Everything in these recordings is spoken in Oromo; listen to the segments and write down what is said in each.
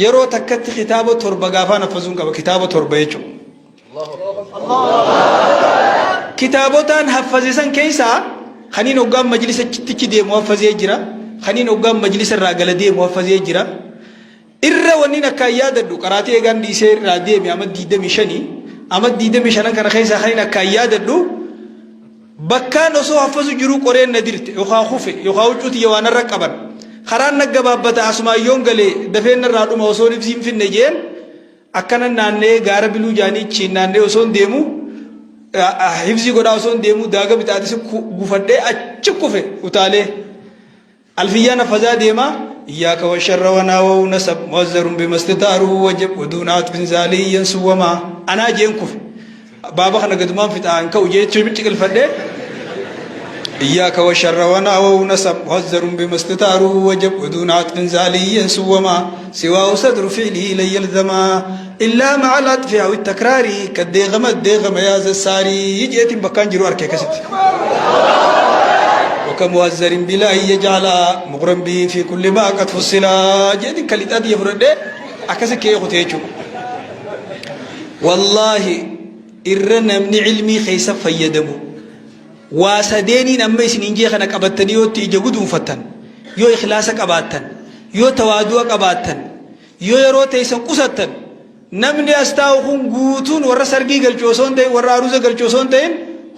Yeroo takkatti kitaaba 7 gaafaan haffazuun qaba. Kitaaba 7 jechuudha. Kitaabotaan haffaze san keessaa kaniin hoggaan majlisa tichi deemu haffazee jira. Kaniin hoggaan majlisa irraa gala deemu haffazee jira. Irra wannin akkaan yaadadhu qaraatii eegaan dhiisee irraa deeme ama 25 ama 25 kana keessaa kaniin akkaan yaadadhu Bakkaan osoo haffazu jiruu qoreen na dirte yookaa kufe yookaa huccuu tiyya waa narra qaban. Karaan na gabaabbata asumaan yoon gale dafeen narraa dhuma osoon hifzii hin finne jeen akkanan naanna'ee gaara biluu jaanii achiin naanna'ee osoon deemu hifzii godhaa osoon deemu daaga bixaaxisi gufadhee achi kufe utaalee. Alfiyyaan haffazaa deema Iyyaaka washarra wanaawahu nasab mu'azzarun bimastitaaruhu wajab waduuna atfin zaaliyyan suwwamaa anaa jeen kufe baaba kana gadumaan fixaa hin ka'u jechuu ciqilfadhe إياك والشر وناووا نسب مهزر بما استتاره وجب ودون عطف زالي سوما سواه صدر فعله لن يلزما إلا مع العطف أو التكرار كالديغم الديغم يا ذا الساري يجيت بكان جرو أركي كست وكمؤذر بلا يجعل مغرم به في كل ما قد فصلا جيت كليتات يفرد أكس كي خطيچو والله irra namni ilmii keessa fayyadamu waa sadeeniin amma isiniin jee kana qabattanii yoo itti ija guduunfattan yoo ikhlaasa qabaattan yoo tawaadu'a qabaattan Yoo yeroo teessan qusattan, namni as taa'u kun guutuun warra sargii galchu osoo hin ta'in, warra aruuza galchu osoo hin ta'in,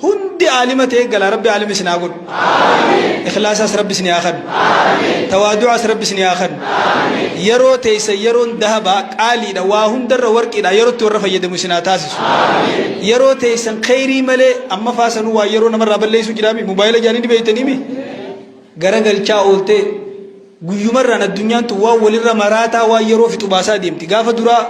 hundi aalima ta'ee gala. Rabbi aalima isin haa godhu. Ikhlaasaas Rabbi isin haa kennu. Tawaadu'aas Rabbi isin haa kennu. Yeroo teessan yeroon dahabaa qaaliidha waa hundarra warqiidha yerootti warra fayyadamu isin haa taasisu. Yeroo teessan kheyrii malee amma faasanuu waa yeroo namarraa balleessuu jiraami mobaayila jaanii ni beeytaniimi garagalchaa ooltee Guyyumarraan addunyaan tun waan walirra maraataa waan yeroo fixu baasaa deemti. Gaafa duraa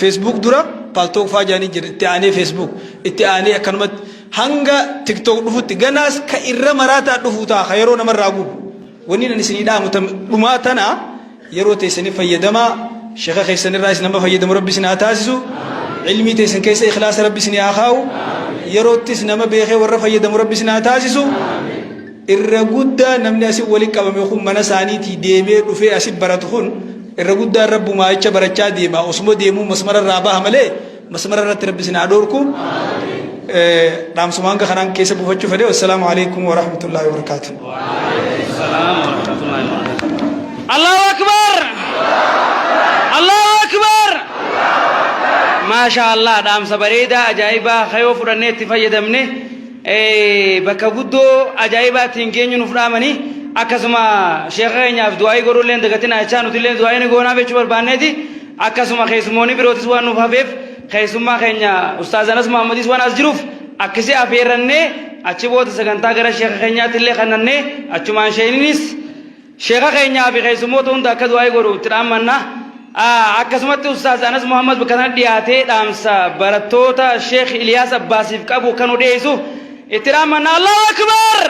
Facebook dura Paltalk faa jaanii jira itti aanee Facebook itti aanee akkanumatti hanga TikTok dhufutti ganaas ka irra maraataa dhufuu ta'a ka yeroo namarraa gubu. Wanni ani isinii dhaamu dhumaa tana yeroo teessanii fayyadamaa sheeka keessanirraa isin nama fayyadamu rabbi isin haa taasisu. Ilmii teessan keessa ikhlaasa rabbi isin haa kaa'u. Yeroottis nama beekee warra fayyadamu rabbi isin haa taasisu. Irra guddaa namni asi wali qabame kun mana isaaniitii deemee dhufee asi baratu kun irra guddaan rabbumaa jecha barachaa deema osuma deemuu masmara irraa baha malee masmara irratti rabbi isin haa dhoorku. Dhaamsuma hanga kanaan keessa buufachuu fedhe wassalaamu alaikum wa rahmatullahi wa barakaatuh. Allahu Akbar! Allahu Akbar! Maasha Allah dhaamsa bareedaa ajaa'ibaa kayoo fudhannee itti fayyadamne Bakka guddoo ajaa'ibaa ittiin geenyu nuuf dhaamanii akkasuma sheekha keenyaaf du'aa'ii godhuu illee hin dagatinaa jechaa nuti illee du'aa'ii ni goonaaf jechuu barbaanneeti akkasuma keessummoonni birootis waan nuuf hafeef keessummaa keenya Ustaaz Anas Muhammadis waan as jiruuf akkasii afeerrannee achi booda sagantaa gara sheekha keenyaatti illee kannannee achumaan sheeninis Sheekha keenyaa fi keessummoota hunda akka du'aa'ii godhu itti dhaammanna. Akkasumatti Ustaaz Anas Muhammad bakka kana dhiyaatee dhaamsa barattoota Sheekh Iliyaas Abbaasiif qabu akka nu dhiyeessu itti dhaammanna. Allahu Akbar!